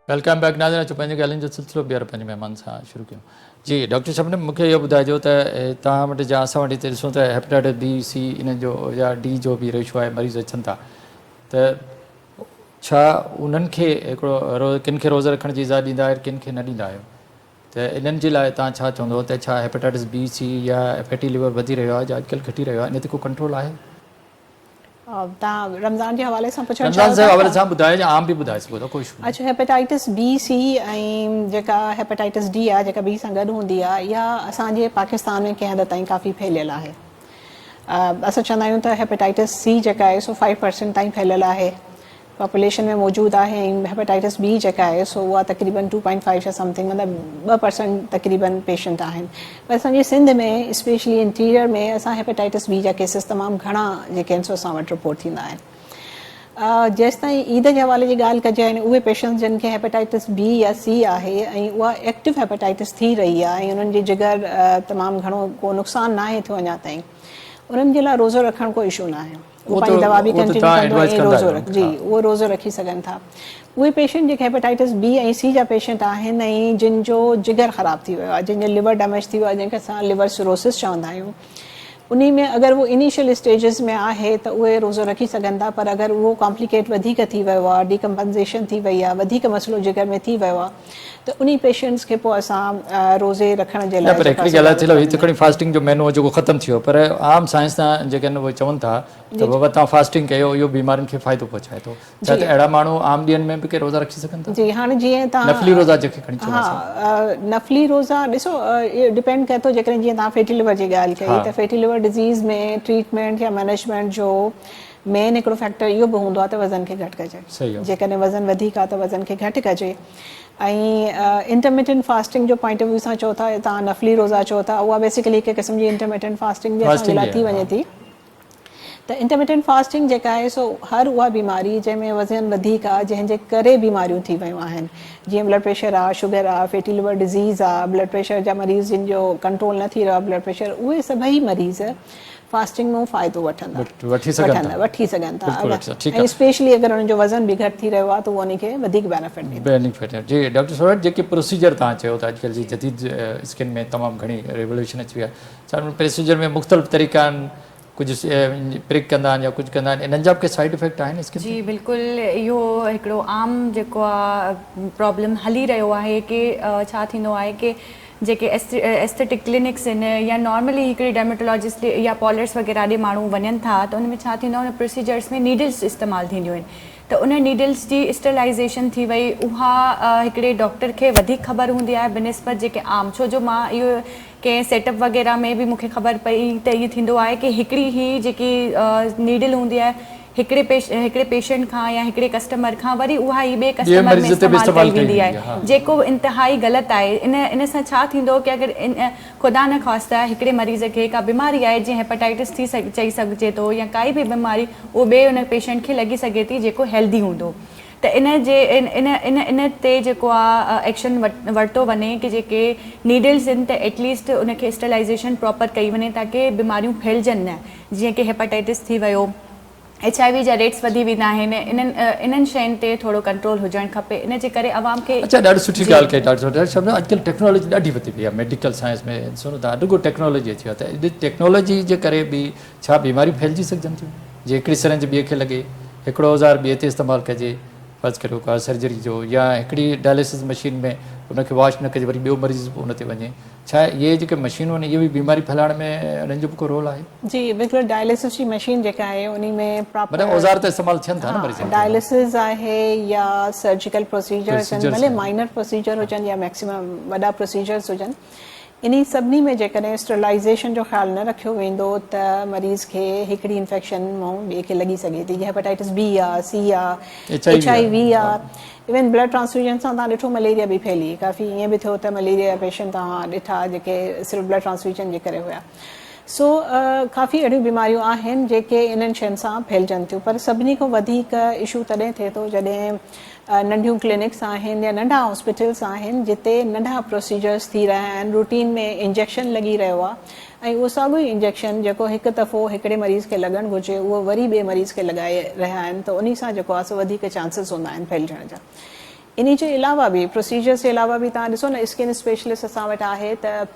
A: Welcome back ناظرين اچو پنهنجي ڳالهين جو سلسلو ٻيهر پنهنجي مهمان سان شروع ڪيون جي ڊاڪٽر شبنم مونکي اهو ٻڌائجو ته توهان وٽ جا اسان وٽ هتي ڏسون ته هيپاٽائٽس بي سي ان جو يا ڊي جو به ريشو آهي مريض اچن ٿا ته ڇا انهن کي هڪڙو ڪن کي روزه رکڻ جي اجازت ڏيندا آهيو ڪن کي نه ڏيندا آهيو؟ ته انهن جي لاء توهان ڇا چوندو ته ڇا هيپاٽائٽس بي سي يا فيٽي ليور وڌي رهيو آهي يا اڄڪلهه گهٽي رهيو آهي ان تي ڪو ڪنٽرول آهي؟
B: توهان رمضان جي حوالي سان پڇڻ
A: رمضان جي حوالي سان ٻڌايو يا عام به ٻڌائي سگهو ٿا ڪو اشو
B: اڇا هيپاٽائٽس بي سي ۽ جيڪا هيپاٽائٽس ڊي آهي جيڪا بي سان گڏ هوندي آهي اها اسان جي پاڪستان ۾ ڪنهن حد تائين ڪافي ڦهليل آهي اسان چوندا آهيون ته هيپاٽائٽس سي جيڪا آهي سو 5% تائين ڦهليل آهي پاپوليشن ۾ موجود آهي ۽ هيپاٽائٽس بي جيڪا آهي سو اها تقريبن ٽو پوائنٽ فائيو يا سمٿنگ مطلب 2% تقريبن پيشنٽ آهن پر اسان جي سنڌ ۾ اسپيشلي انٽيريئر ۾ اسان هيپاٽائٽس بي جا ڪيسز تمام گهڻا جيڪي آهن سو اسان وٽ رپورٽ ٿيندا آهن جيستائين عيد جي حوالي جي ڳالهه ڪجي ۽ اهي پيشنٽس جن کي هيپاٽائٽس بي يا سي آهي ۽ اها ايڪٽو هيپاٽائٽس ٿي رهي آهي ۽ انهن جي جگر تمام گهڻو ڪو نقصان ناهي ٿيو اڃا تائين انهن جي لاء روزو رکڻ ڪو اشو ناهي. اهو پنهنجي دوا به ڪنٽينيو ڪندو ۽ روزو رک جي اهو روزو رکي سگهن ٿا. اهي پيشنٽ جيڪي هيپاٽائٽس بي ۽ سي جا پيشنٽ آهن ۽ جن جو جگر خراب ٿي ويو آهي جن جو ليور ڊيميج ٿي ويو آهي جنهن کي اسان ليور سروسس چوندا آهيون انهي ۾ اگر اهو انيشل اسٽيجز ۾ آهي ته اهي روزو رکي سگهن ٿا پر اگر اهو ڪامپليڪيٽ وڌيڪ ٿي ويو آهي ڊيڪمپنزيشن ٿي وئي آهي وڌيڪ مسئلو جگر ۾ ٿي ويو آهي ته انهي پيشنٽس کي پوء اسان روزي رکڻ جي لاء
A: نه پر هڪڙي ڳالهه آهي چلو هي ته کڻي فاسٽنگ جو مهينو جيڪو ختم ٿي ويو پر عام سائنسدان جيڪي آهن اهي چون ٿا ته بابا توهان فاسٽنگ ڪيو اهو بيمارين کي فائدو پهچائي ٿو ڇا ته اهڙا ماڻهو عام ڏينهن ۾ به ڪي روزا رکي سگهن ٿا
B: جي هاڻي جيئن توهان
A: نفلي روزا جيڪي کڻي چئون اسان
B: ها نفلي روزا ڏسو اهو ڊپينڊ ڪري ٿو جيڪڏهن جيئن توهان فيٽي ليور جي ڳالهه ڪئي ته فيٽي ليور ڊزيز ۾ ٽريٽمينٽ يا مئنيجمينٽ جو مين هڪڙو فيڪٽر اهو به هوندو آهي ته وزن کي گهٽ ڪجي جيڪڏهن وزن وڌيڪ آهي ته وزن کي گهٽ ڪجي ۽ انٽرميٽنٽ فاسٽنگ جو پوائنٽ آف ويو سان چئو ٿا توهان نفلي روزا چئو ٿا اها بيسيڪلي هڪ قسم جي انٽرميٽنٽ فاسٽنگ به اسان جي لاء ٿي وڃي ٿي ته انٽرميٽنٽ فاسٽنگ جيڪا آهي سو هر اها بيماري جنهن ۾ وزن وڌيڪ آهي جنهن جي ڪري بيماريون ٿي ويون آهن جيئن بلڊ پريشر آهي شگر آهي فيٽي ليور ڊزيز آهي بلڊ پريشر جا مريض جن جو ڪنٽرول نه ٿي رهيو آهي بلڊ پريشر اهي سڀئي مريض فاسٽنگ مان فائدو وٺندا
A: وٺي سگهن ٿا
B: وٺي سگهن ٿا ۽ اسپيشلي اگر انهن جو وزن به گهٽ ٿي رهيو آهي ته اهو انهن کي وڌيڪ بينيفٽ ڏيندو.
A: بينيفٽ جي ڊاڪٽر سورٺ جيڪي پروسيجر توهان چيو ته اڄڪلهه جي جديد اسڪن ۾ تمام گهڻي ريولوشن اچي وئي آهي ڇا ان پروسيجر ۾ مختلف طريقا آهن ڪجهه پرڪ ڪندا آهن يا ڪجهه ڪندا آهن انهن جا به ڪي سائيڊ افيڪٽ آهن اسڪن
C: تي؟ جي بلڪل اهو هڪڙو عام جيڪو آهي پرابلم هلي رهيو آهي ڪي ڇا ٿيندو آهي ڪي جيڪي ايسٿيٽڪ ڪلينڪس آهن يا نارملي هڪڙي ڊرميٽولاجسٽ ڏي يا پارلرس وغيره ڏي ماڻهو وڃن ٿا ته ان ۾ ڇا ٿيندو آهي ان پروسيجرس ۾ نيڊلس استعمال ٿينديون آهن ته ان نيڊلس جي اسٽرلائيزيشن ٿي وئي اها هڪڙي ڊاڪٽر کي وڌيڪ خبر هوندي آهي بنسبت جيڪي عام ڇو جو مان اهو ڪنهن سيٽ اپ وغيره ۾ به مون کي خبر پئي ته ائين ٿيندو آهي ڪي هڪڙي هي جيڪي نيڊل هوندي آهي هڪڙي هڪڙي پيشنٽ کان يا هڪڙي ڪسٽمر کان وري اها ئي ٻئي ڪسٽمر ۾ استعمال ڪئي ويندي آهي جيڪو انتهائي غلط آهي ان ان سان ڇا ٿيندو ڪي اگر ان خدا نخواسته هڪڙي مريض کي ڪا بيماري آهي جيئن هيپاٽائٽس ٿي چئي سگهجي ٿو يا ڪائي به بيماري اهو ٻئي ان پيشنٽ کي لڳي سگهي ٿي جيڪو هيلدي هوندو ته ان جي ان ان ان تي جيڪو آ ايڪشن ورتو وڃي ڪي جيڪي نيڊلز آهن ته ايٽليسٽ ان کي اسٽرلائيزيشن پراپر ڪئي وڃي تاڪي بيماريون ڦهلجن نه جيئن ڪي هيپاٽائٽس ٿي ويو، ايڇ I V جا ريٽس وڌي ويندا آهن، انهن انهن شين تي ٿورو ڪنٽرول هجڻ کپي ان جي ڪري عوام کي
A: اڇا ڏاڍي سٺي ڳالهه ڪئي ڊاڪٽر صاحب ڊاڪٽر صاحب اڄڪلهه ٽيڪنالاجي ڏاڍي وڌي وئي آهي ميڊيڪل سائنس ۾ ڏسو نه ته رڳو ٽيڪنالاجي اچي وئي آهي ته ٽيڪنالاجي جي ڪري به ڇا بيماريون ڦهلجي سگهجن ٿيون جي هڪڙي سرنج ٻئي کي لڳي هڪڙو اوزار ٻئي تي استعمال ڪجي فرض ڪريو ڪا سرجري جو يا هڪڙي ڊائليسس مشين ۾ ان کي واش نه ڪجي وري ٻيو مريض به ان تي وڃي ڇا اهي جيڪي مشينون آهن اهي به بيماري ڦهلائڻ ۾ انهن جو به ڪو رول آهي؟
B: جي بلڪل ڊائليسس جي مشين جيڪا آهي انهي ۾ پراپر
A: مطلب اوزار ته استعمال ٿين ٿا نه مريضن
B: کي ڊائليسس آهي يا سرجيڪل پروسيجرز آهن ڀلي مائنر پروسيجر هجن يا ميڪسيمم وڏا پروسيجرز هجن انهي سڀني ۾ جيڪڏهن اسٽرلائيزيشن جو خيال نه رکيو ويندو ته مريض کي هڪڙي انفيڪشن مان ٻئي کي لڳي سگهي ٿي جيئن هيپاٽائٽس بي آ سي آ ايڇ I V آ ايون بلڊ ٽرانسفيوزن سان توهان ڏٺو مليريا به ڦهلي ڪافي ائين به ٿيو ته مليريا جا پيشنٽ توهان ڏٺا جيڪي صرف بلڊ ٽرانسفيوزن جي ڪري هيا سو ڪافي اهڙيون بيماريون آهن جيڪي انهن شين سان ڦهلجن ٿيون پر سڀني کان وڌيڪ اشو تڏهن ٿئي ٿو جڏهن ننڍيون ڪلينڪس آهن يا ننڍا هاسپيٽلس آهن جتي ننڍا پروسيجرس ٿي رهيا آهن روٽين ۾ انجيڪشن لڳي رهيو آهي ۽ اهو ساڳيو ئي انجيڪشن جيڪو هڪ دفعو هڪڙي مريض کي لڳڻ گهرجي اهو وري ٻئي مريض کي لڳائي رهيا آهن ته انهي سان جيڪو آهي سو وڌيڪ چانسز هوندا آهن ڦهلجڻ جا. انهي جي علاوه به پروسيجرز جي علاوه به توهان ڏسو نه اسڪن اسپيشلسٽ اسان وٽ آهي ته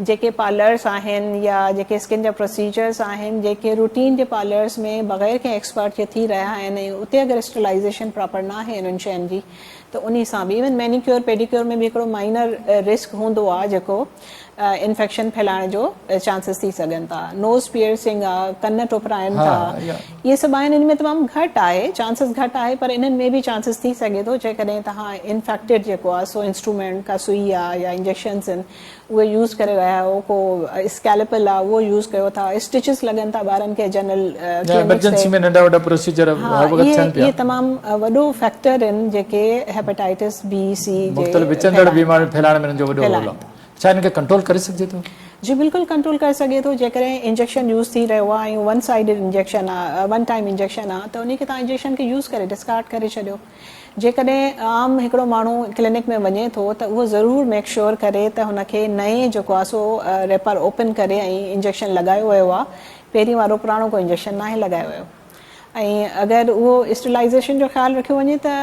B: جيڪي پارلرز آهن يا جيڪي اسڪن جا پروسيجرز آهن جيڪي روٽين جي پارلرز ۾ بغير ڪنهن ايڪسپرٽ جي ٿي رهيا آهن ۽ اتي اگر اسٽرلائيزيشن پراپر ناهي انهن شين جي ته انهي سان به ايون مينيڪيور پيڊيڪيور ۾ به هڪڙو مائنر رسڪ هوندو آهي جيڪو انفيڪشن ڦهلائڻ جو چانسز ٿي سگهن ٿا نوز پيئرسنگ آ ڪن ٽوپرائن ٿا اهي سڀ آهن ان ۾ تمام گهٽ آهي چانسز گهٽ آهي پر انهن ۾ به چانسز ٿي سگهي ٿو جيڪڏهن توهان انفيڪٽيڊ جيڪو آ سو انسٽرومينٽ ڪا سوئي آ يا انجيڪشنز آهن اهي يوز ڪري رهيا آهيو ڪو اسڪيلپل آ اهو يوز ڪيو ٿا اسٽچز لڳن ٿا ٻارن کي جنرل
A: يا ايمرجنسي ۾ ننڍا وڏا پروسيجر هر وقت ٿين پيا.
B: اهي تمام وڏو فيڪٽر آهن جيڪي هيپاٽائٽس بي سي جي
A: مختلف وچندڙ بيماريون ڦهلائڻ ۾ انهن جو وڏو رول آ. ڇا انهن کي ڪنٽرول ڪري سگهجي ٿو؟
B: جي بلڪل ڪنٽرول ڪري سگهي ٿو جيڪڏهن انجيڪشن يوز ٿي رهيو آ ۽ ون سائيڊڊ انجيڪشن آ ون ٽائيم انجيڪشن آ ته انهي کي توهان انجيڪشن کي يوز ڪري ڊسڪارڊ ڪري ڇڏيو. جيڪڏهن عام هڪڙو ماڻهو ڪلينڪ ۾ وڃي ٿو ته اهو ضرور ميڪ شيور ڪري ته هن کي نئين جيڪو آهي سو ريپر اوپن ڪري ۽ انجيڪشن لڳايو ويو آهي پهرين وارو پراڻو ڪو انجيڪشن ناهي لڳايو ويو ۽ اگر اهو اسٽرلائيزيشن جو خيال رکيو وڃي ته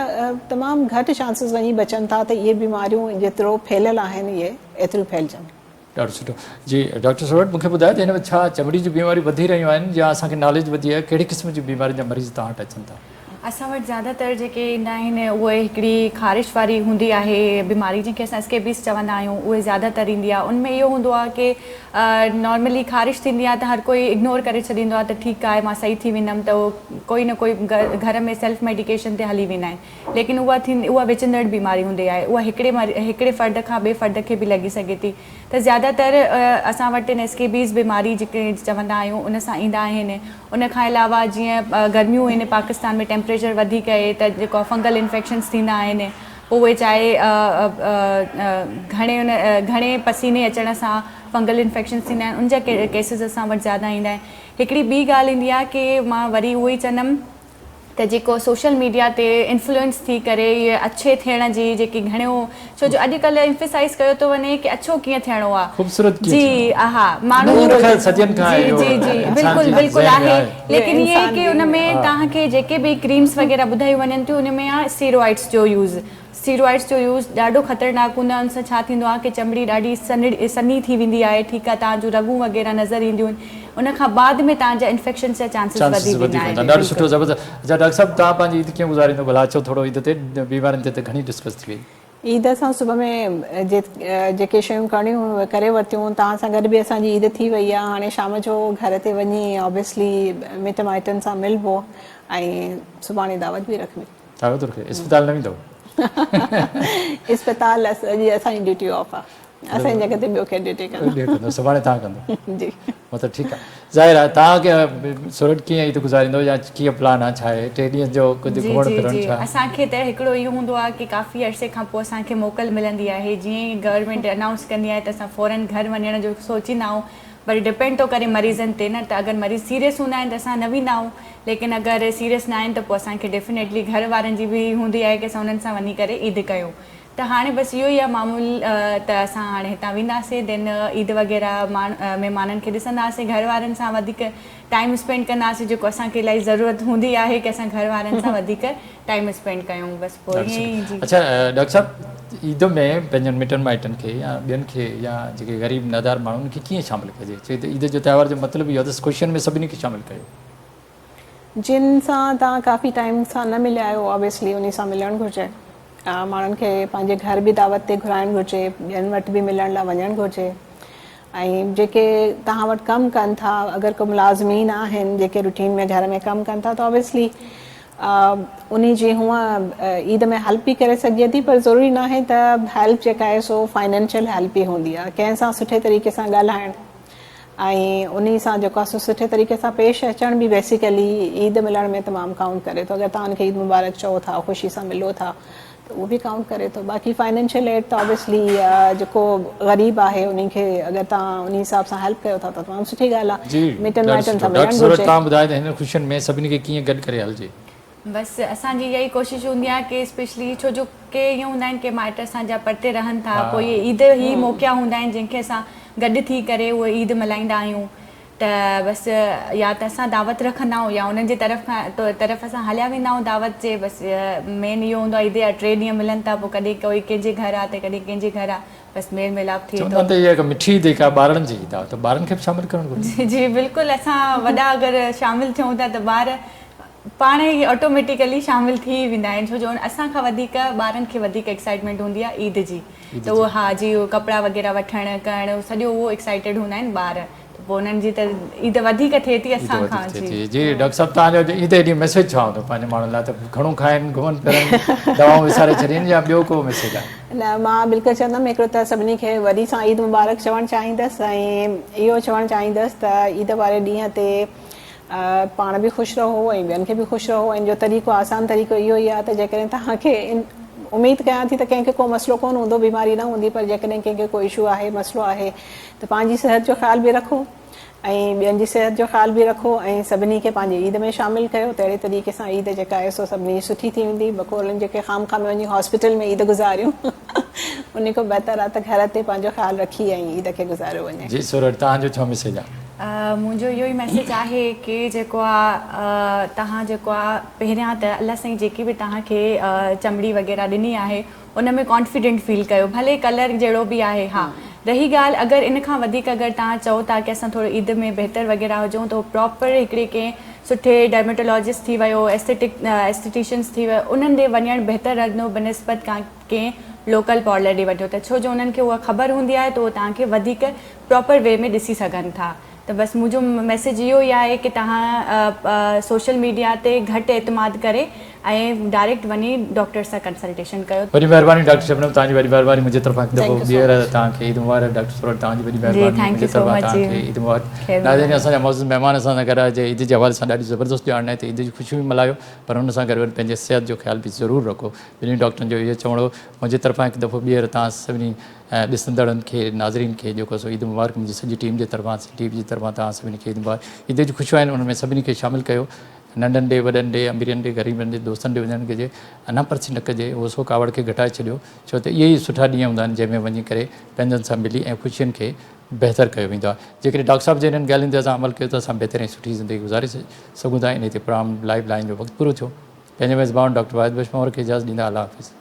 B: تمام گهٽ چانسز وڃي بچن ٿا ته اهي بيماريون جيترو ڦهليل آهن اهي ايتريون ڦهلجن.
A: ڏاڍو سٺو جي ڊاڪٽر سورٺ مونکي ٻڌايو ته هن وقت ڇا چمڙي جون بيماريون وڌي رهيون آهن يا اسان کي ناليج وڌي آهي ڪهڙي قسم جون بيمارين جا مريض توهان وٽ اچن ٿا؟
C: اسان وٽ زياده تر جيڪي ايندا آهن اهي هڪڙي خارش واري هوندي آهي بيماري جنهن کي اسان اسڪيبيز چوندا آهيون اهي زياده تر ايندي آهي ان ۾ اهو هوندو آهي ڪي نارملي خارش ٿيندي آهي ته هر ڪوئي اگنور ڪري ڇڏيندو آهي ته ٺيڪ آهي مان صحيح ٿي ويندم ته اهو ڪوئي نه ڪوئي گهر ۾ سيلف ميڊيڪيشن تي هلي ويندا آهن ليڪن اها ٿيندي اها وچندڙ بيماري هوندي آهي اها هڪڙي هڪڙي فرد کان ٻئي فرد کي به لڳي سگهي ٿي ته زياده تر اسان وٽ ان اسڪيبيز بيماري جيڪي چوندا آهيون ان سان ايندا آهن ان کان علاوه جيئن گرميون آهن پاڪستان ۾ ٽيمپريچر وڌيڪ آهي ته جيڪو فنگل انفيڪشنس ٿيندا آهن پوء اهي چاهي گهڻي ان گهڻي پسيني اچڻ سان فنگل انفيڪشنس ٿيندا آهن ان جا ڪيسز اسان وٽ زياده ايندا آهن هڪڙي ٻي ڳالهه ايندي آهي ڪي مان وري اهو ئي چوندم ته جيڪو سوشل ميڊيا تي انفلوئنس ٿي ڪري اهي اڇي ٿيڻ جي جيڪي گهڻيو ڇو جو اڄ ڪلهه ايمفيسائز ڪيو ٿو وڃي ڪي اڇو ڪيئن ٿيڻو آ
A: خوبصورت ڪيئن
C: جي
A: ٿيڻو آ
C: ها ماڻهو
A: اهو ته خير صدين کان
C: جي
A: اهو
C: جي جي
A: انسان
C: بلڪل
A: جي
C: بلڪل
A: ذهن ۾
C: آهي
A: آهي.
C: ليڪن اهي
B: انسان
C: ڪي
B: جي
C: ان ۾
A: ها.
C: توهان کي جيڪي به ڪريمس وغيره ٻڌايون وڃن ٿيون ان ۾ آ اسٽيروائڊس جو يوز اسٽيرائڊس جو يوز ڏاڍو خطرناڪ هوندو آهي ان سان ڇا ٿيندو آهي ڪي چمڙي ڏاڍي سنهڙي سنهي ٿي ويندي آهي ٺيڪ آهي توهان جون رڳون وغيره نظر اينديون آهن ان کان بعد ۾ توهان جا انفيڪشنس جا چانسز وڌي
A: چانسز
C: ويندا
A: وڌيڪ
C: آهن
A: هوندا آهن ڏاڍو سٺو
C: بلڪل.
A: زبردست اڇا ڊاڪٽر صاحب توهان پنهنجي عيد ڪيئن گذاريندو ڀلا اچو ٿورو عيد تي بيمارين تي ته گهڻي ڊسڪس ٿي وئي.
B: عيد اسان صبح ۾ جيڪي شيون ڪرڻيون هيون اهي ڪري ورتيون توهان سان گڏ به اسان جي عيد ٿي وئي آهي هاڻي شام جو گهر تي وڃي آبويسلي مٽ مائٽن سان ملبو ۽ سڀاڻي دعوت به رکبي.
A: دعوت رکي اسپتال نه ويندو؟
B: اسپتال اڄ اسان جي ڊيوٽي آف آ اسان جي جڳهه تي ٻيو ڪير ڊيوٽي ڪندو.
A: ٻيو ڪندو سڀاڻي توهان ڪندو.
B: جي
A: مطلب ٺيڪ آ ظاهر آ توهان کي سورٺ ڪيئن عيد گذاريندو يا ڪيئن پلان آ ڇا آهي ٽي ڏينهن جو ڪجهه
C: جي
A: گهمڻ
C: جي
A: ڦرڻ
C: جي
A: ڇا؟
C: اسان کي ته هڪڙو اهو هوندو آ ڪي ڪافي عرصي کان پوء اسان کي موڪل ملندي آهي جيئن ئي گورنمينٽ انائونس ڪندي آهي ته اسان فورن گهر وڃڻ جو سوچيندا آهيون پر ڊپينڊ ٿو ڪري مريضن تي نه ته اگر مريض سيريس هوندا آهن ته اسان نه ويندا آهيون ليڪن اگر سيريس نه آهن ته پوء اسان کي ڊيفينيٽلي گهر وارن جي به هوندي آهي ڪي اسان انهن سان وڃي ڪري عيد ڪيون ته هاڻي بس اهو ئي آهي معمول ته اسان هاڻي هتان وينداسين دين عيد وغيره مهمانن کي ڏسنداسين گهر وارن سان وڌيڪ ٽائيم اسپينڊ ڪنداسين جيڪو اسان کي الاهي ضرورت هوندي آهي ڪي اسان گهر وارن سان وڌيڪ ٽائيم اسپينڊ ڪيون بس پوء ائين ئي جي.
A: اڇا ڊاڪٽر صاحب عيد ۾ پنهنجن مٽن مائٽن کي يا ٻين کي يا جيڪي غريب نادار ماڻهو انهن کي ڪيئن شامل ڪجي ڇو ته عيد جو تهوار جو مطلب اهو آهي ته خوشين ۾ سڀني کي شامل ڪيو.
B: جن سان توهان ڪافي ٽائيم سان نه مليا آهيو آبويسلي انهي سان ملڻ گهرجي ماڻهن کي پنهنجي گهر به دعوت تي گهرائڻ گهرجي ٻين وٽ به ملڻ لاء وڃڻ گهرجي ۽ جيڪي توهان وٽ ڪم ڪن ٿا اگر ڪو ملازمين آهن جيڪي روٽين ۾ گهر ۾ ڪم ڪن ٿا ته آبويسلي انهي جي هونء عيد ۾ هيلپ به ڪري سگهجي ٿي پر ضروري ناهي ته هيلپ جيڪا آهي سو فائنينشل هيلپ ئي هوندي آهي ڪنهن سان سٺي طريقي سان ڳالهائڻ ۽ انهي سان جيڪو آهي سو سٺي طريقي سان پيش اچڻ به بيسيڪلي عيد ملڻ ۾ تمام ڪائونٽ ڪري ٿو اگر توهان ان کي عيد مبارڪ چئو ٿا خوشي سان ملو ٿا ته اهو به ڪائونٽ ڪري ٿو باقي فائنينشل ايڊ ته آبويسلي جيڪو غريب آهي انهي کي اگر توهان انهي حساب سان هيلپ ڪيو ٿا ته تمام سٺي ڳالهه
A: جي
B: آهي مٽن
A: ڏاڍو
B: مائٽن
A: سٺو
B: سان
A: ڊاڪٽر
B: ملڻ
A: سورٺ
B: گهرجي.
A: توهان ٻڌايو ته هنن خوشين ۾ سڀني کي ڪيئن گڏ ڪري هلجي.
C: بس اسان جي اها ئي ڪوشش هوندي آهي ڪي اسپيشلي ڇو جو ڪي ائين هوندا آهن ڪي مائٽ اسان جا پرتي رهن ٿا پوء اهي عيد هي موقعا هوندا آهن جن کي اسان گڏ ٿي ڪري اهي عيد ملهائيندا آهيون. ته بس يا ته اسان دعوت رکندا آهيون يا انهن جي طرف کان طرف اسان هليا ويندا آهيون دعوت جي بس مين اهو هوندو آهي عيد جا ٽي ڏينهن ملن ٿا پوء ڪڏهن ڪوئي ڪنهن جي گهر آهي ته ڪڏهن ڪنهن جي گهر آهي بس ميل ميلاپ ٿئي
A: چوندا
C: ٿو.
A: آهن ته اها هڪ مٺي عيد هڪ آهي ٻارڙن جي عيد آهي ته ٻارن کي به شامل ڪرڻ گهرجي.
C: جي بلڪل اسان وڏا اگر شامل ٿيون ٿا ته ٻار پاڻ ئي آٽوميٽيڪلي شامل ٿي ويندا آهن ڇو جو اسان کان وڌيڪ ٻارن کي وڌيڪ ايڪسائٽمينٽ هوندي آهي عيد جي ته اهو ها جي اهو ڪپڙا وغيره وٺڻ ڪرڻ سڄو اهو ايڪسائٽيڊ هوندا آهن ٻار ته پوء انهن جي ته عيد وڌيڪ ٿئي ٿي اسان کان جي.
A: جي ڊاڪٽر صاحب توهان جو عيد جي ڏينهن ميسيج ڇا هوندو پنهنجي ماڻهن لاء ته گهڻو کائن گهمن ڦرن دوائون وساري ڇڏين يا ٻيو ڪو ميسيج آهي.
B: نه مان بلڪل چوندم هڪڙو ته سڀني کي وري سان عيد مبارڪ چوڻ چاهيندس ۽ اهو چوڻ چاهيندس ته عيد واري ڏينهن تي پاڻ به خوش رهو ۽ ٻين کي به خوش رهو ۽ ان جو طريقو آسان طريقو اهو ئي آهي ته جيڪڏهن توهان کي اميد ڪيان ٿي ته ڪنهن کي ڪو مسئلو ڪونه هوندو بيماري نه هوندي پر جيڪڏهن ڪنهن کي ڪو اشو آهي مسئلو آهي ته پنهنجي صحت جو خيال به رکو ۽ ٻين جي صحت جو خيال به رکو ۽ سڀني کي پنهنجي عيد ۾ شامل ڪيو ته اهڙي طريقي سان عيد جيڪا آهي سو سڀني جي سٺي ٿي ويندي بقول جيڪي خام خام ۾ وڃي هاسپيٽل ۾ عيد گذاريون ان کان بهتر آهي ته گهر تي پنهنجو خيال رکي ۽ عيد کي گذاريو وڃي.
A: جي سورٺ توهان جو ڇا ميسيج آهي؟
C: منهنجو اهو ئي ميسيج آهي ڪي جيڪو آ توهان جيڪو آ پهريان ته الله سائين جيڪي به توهان کي چمڙي وغيره ڏني آهي ان ۾ ڪانفيڊنٽ فيل ڪيو ڀلي ڪلر جهڙو به آهي ها رهي ڳالهه اگر ان کان وڌيڪ اگر توهان چئو ٿا ڪي اسان ٿورو عيد ۾ بهتر وغيره هجون ته پراپر هڪڙي ڪنهن سٺي ڊرميٽولاجسٽ ٿي ويو ايسٿيٽڪ ايسٿيٽيشنس ٿي ويو انهن ڏي وڃڻ بهتر رهندو بنسبت ڪنهن لوڪل پارلر ڏي وڃو ته ڇو جو انهن کي اها خبر هوندي آهي ته اهو توهان کي وڌيڪ پراپر وي ۾ ڏسي سگهن ٿا ته بس منهنجو ميسيج اهو ئي آهي ڪي توهان سوشل ميڊيا تي گهٽ اعتماد ڪري ۽ ڊائريڪٽ وڃي ڊاڪٽر سان ڪنسلٽيشن ڪيو.
A: وڏي مهرباني ڊاڪٽر شبنم توهان جي وڏي مهرباني منهنجي طرفان هڪ دفعو ٻيهر توهان کي عيد مبارڪ ڊاڪٽر سورٺ توهان جي وڏي مهرباني منهنجي طرفان توهان کي عيد مبارڪ ناظرين اسان جا معزز مهمان اسان سان گڏ آهي جي عيد جي حوالي سان ڏاڍي زبردست ڄاڻ ڏني ته عيد جون خوشيون به ملهايو پر ان سان گڏ گڏ پنهنجي صحت جو خيال به ضرور رکو ٻنهي ڊاڪٽرن جو اهو چوڻ هو منهنجي طرفان هڪ دفعو ٻيهر توهان سڀني ڏسندڙن کي ناظرين کي جيڪو سو عيد مبارڪ منهنجي سڄي ٽيم جي طرفان سي ٽي وي جي طرفان توهان سڀني کي عيد مبارڪ عيد جون خوشيون آهن ان ۾ سڀني کي شامل ڪيو ننڍن ڏي وڏن ڏي اميرن ڏي غريبن ڏي دوستن ڏي وڃڻ گهرجي انا پرسي نه ڪجي غصو ڪاوڙ کي گهٽائي ڇڏيو ڇو ته اهي ئي سٺا ڏينهن هوندا آهن جنهن ۾ وڃي ڪري پنهنجن سان ملي ۽ خوشين کي بهتر ڪيو ويندو آهي جيڪڏهن ڊاڪٽر صاحب جي انهن ڳالهين تي اسان عمل ڪيو ته اسان بهتر ۽ سٺي زندگي گذاري سگهون ٿا انهي تي پروگرام لائيف لائين جو وقت پورو ٿيو پنهنجي ميزبان ڊاڪٽر واحد بخش پنهور کي اجازت ڏيندا الله حافظ.